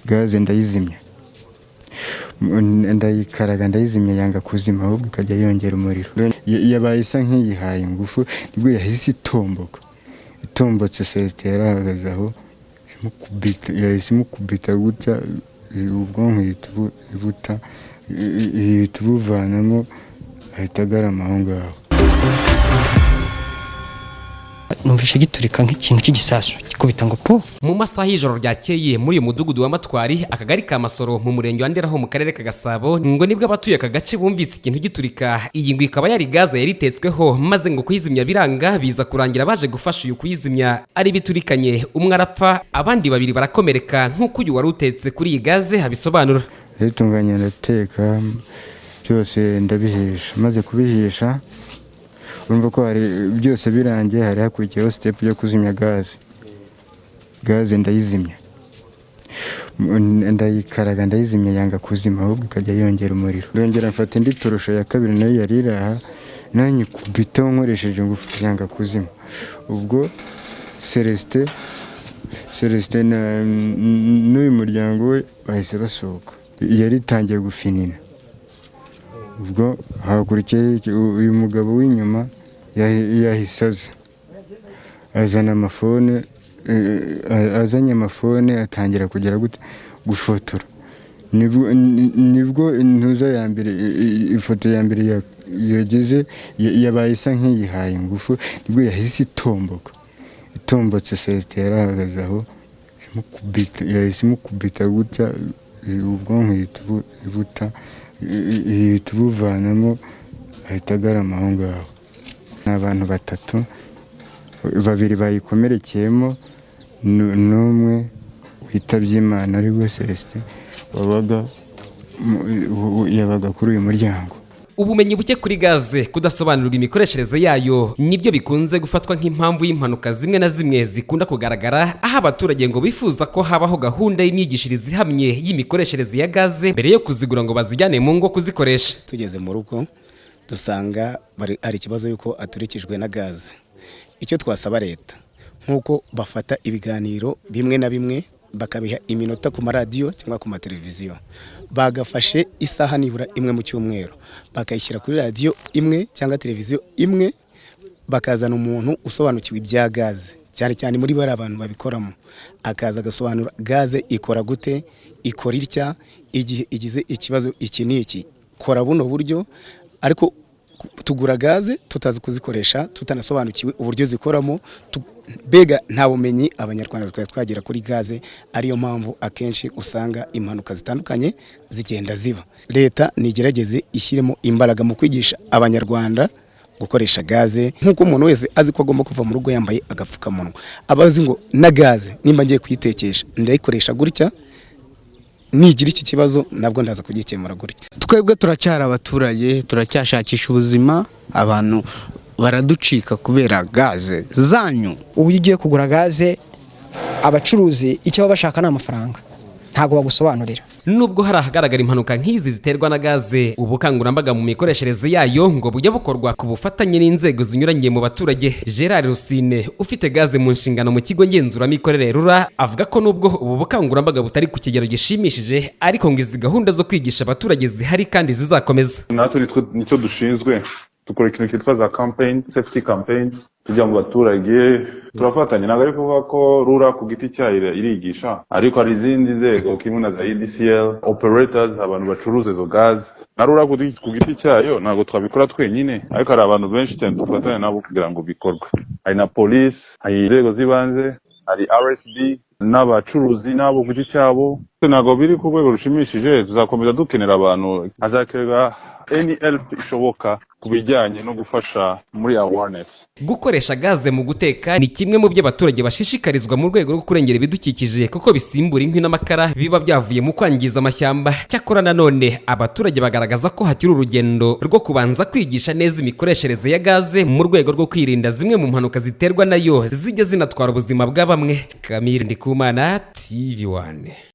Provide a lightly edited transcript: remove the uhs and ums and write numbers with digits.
Gaze ndayizimya, ndayikaraga, ndayizimya, yanga kuzima, ahubwo ikajya yongera umuriro. Yabaye isa nk'iyihaye ingufu, nibwo yahise itomboka. Itombotse, Celestin yarahagaze aho, yahise imukubita gutya, ubwonko ihita ibuvanamo, ahita agarama aho ngaho. Numvishe giturika nk'ikintu cy'igisasu gikubita ngo po. Mu masaha y'ijoro ryakeye, muri uyu mudugudu wa Matwari, akagari ka Masoro, mu murenge wa Ndera ho mu karere ka Gasabo, ngo nibwo abatuye aka gace bumvise ikintu giturika. Iyi ngo ikaba yari gaze yari itetsweho, maze ngo kuyizimya biranga, biza kurangira baje gufasha uyu kuyizimya ari biturikanye, umwe arapfa, abandi babiri barakomereka, nk'uko uyu wari utetse kuri iyi gaze abisobanura. Ndabitunganya, ndateka byose, ndabihisha. Maze kubihisha, urumva ko hari byose birangiye, hari hakurikiyeho step yo kuzimya gaze. Gaze ndayizimya, ndayikaraga, ndayizimya, yanga kuzima, ahubwo ikajya yongera umuriro. Ndongera mfata indi torosho ya kabiri nayo yari iri aha, nayo nyikubitaho nkoresheje ingufu, yanga kuzima. Ubwo Celestin n'uyu muryango we bahise basohoka, yari itangiye gufinina. Ubwo hakurikiyeho uyu mugabo w'inyuma yahise aza, azana amafone. Azanye amafone, atangira kugera gute gufotora. Nibwo intuza ya mbere, ifoto ya mbere yageze, yabaye isa nk'iyihaye ingufu, nibwo yahise itomboka. Itombotse, Celestin yarahagaze aho, yahise imukubita gutya, ubwonko ihita ibuvanamo, ahita agarama aho ngaho. Ni abantu batatu, babiri bayikomerekeyemo n'umwe witabye Imana, ari we Celestin wabaga kuri uyu muryango. Ubumenyi buke kuri gaze, kudasobanurirwa imikoreshereze yayo, nibyo bikunze gufatwa nk'impamvu y'impanuka zimwe na zimwe zikunda kugaragara, aho abaturage ngo bifuza ko habaho gahunda y'imyigishirize ihamye y'imikoreshereze ya gaze mbere yo kuzigura ngo bazijyane mu ngo kuzikoresha. Tugeze mu rugo dusanga hari ikibazo y'uko aturikijwe na gaze. Icyo twasaba leta, nk'uko bafata ibiganiro bimwe na bimwe bakabiha iminota ku maradiyo cyangwa ku mateleviziyo, bagafashe isaha nibura imwe mu cyumweru, bakayishyira kuri radiyo imwe cyangwa televiziyo imwe, bakazana umuntu usobanukiwe ibya gaze, cyane cyane muri bariya abantu babikoramo, akaza agasobanura gaze ikora gute, ikora itya, igihe igize ikibazo iki n'iki kora buno buryo. Ariko tugura gaze tutazi kuzikoresha, tutanasobanukiwe uburyo zikoramo. Mbega nta bumenyi Abanyarwanda twari twagera kuri gaze, ariyo mpamvu akenshi usanga impanuka zitandukanye zigenda ziba. Leta nigerageze ishyiremo imbaraga mu kwigisha Abanyarwanda gukoresha gaze, nk'uko umuntu wese azi ko agomba kuva mu rugo yambaye agapfukamunwa, aba azi ngo na gaze nimba ngiye kuyitekesha ndayikoresha gutya, nigira iki kibazo nabwo ndaza kugikemura gutya. Twebwe turacyari abaturage, turacyashakisha ubuzima, abantu baraducika kubera gaze zanyu. Ubu iyo ugiye kugura gaze, abacuruzi icyo baba bashaka ni amafaranga, ntabwo bagusobanurira. Nubwo hari ahagaragara impanuka nk'izi ziterwa na gaze, ubukangurambaga mu mikoreshereze yayo ngo bujya bukorwa ku bufatanye n'inzego zinyuranye mu baturage. Gerard Rusine, ufite gaze mu nshingano mu kigo ngenzuramikorere RURA, avuga ko nubwo ubu bukangurambaga butari ku kigero gishimishije, ariko ngo izi gahunda zo kwigisha abaturage zihari kandi zizakomeza. Natwe nicyo dushinzwe, dukora ikintu cyitwa za campaign, safety campaigns, tujya mu baturage, turafatanya. Ntabwo ari kuvuga ko RURA ku giti cyayo irigisha, ariko hari izindi nzego kimwe na za EDCL, operators, abantu bacuruza izo gaz. Na RURA ku giti cyayo ntabwo twabikora twenyine, ariko hari abantu benshi cyane dufatanya nabo kugira ngo bikorwe. Hari na polisi, hari inzego z'ibanze, hari RSB n'abacuruzi n'abo ku giti cyabo. Ntabwo biri ku rwego rushimishije, tuzakomeza dukenera abantu, hazakenerwa any help ishoboka ku bijyanye no gufasha muri awareness. Gukoresha gaze mu guteka ni kimwe mu byo abaturage bashishikarizwa mu rwego rwo kurengera ibidukikije, kuko bisimbura inkwi n'amakara biba byavuye mu kwangiza amashyamba. Cyakora nanone abaturage bagaragaza ko hakiri urugendo rwo kubanza kwigisha neza imikoreshereze ya gaze mu rwego rwo kwirinda zimwe mu mpanuka ziterwa nayo zijya zinatwara ubuzima bwa bamwe. Kamire Ndikumana, TV 1.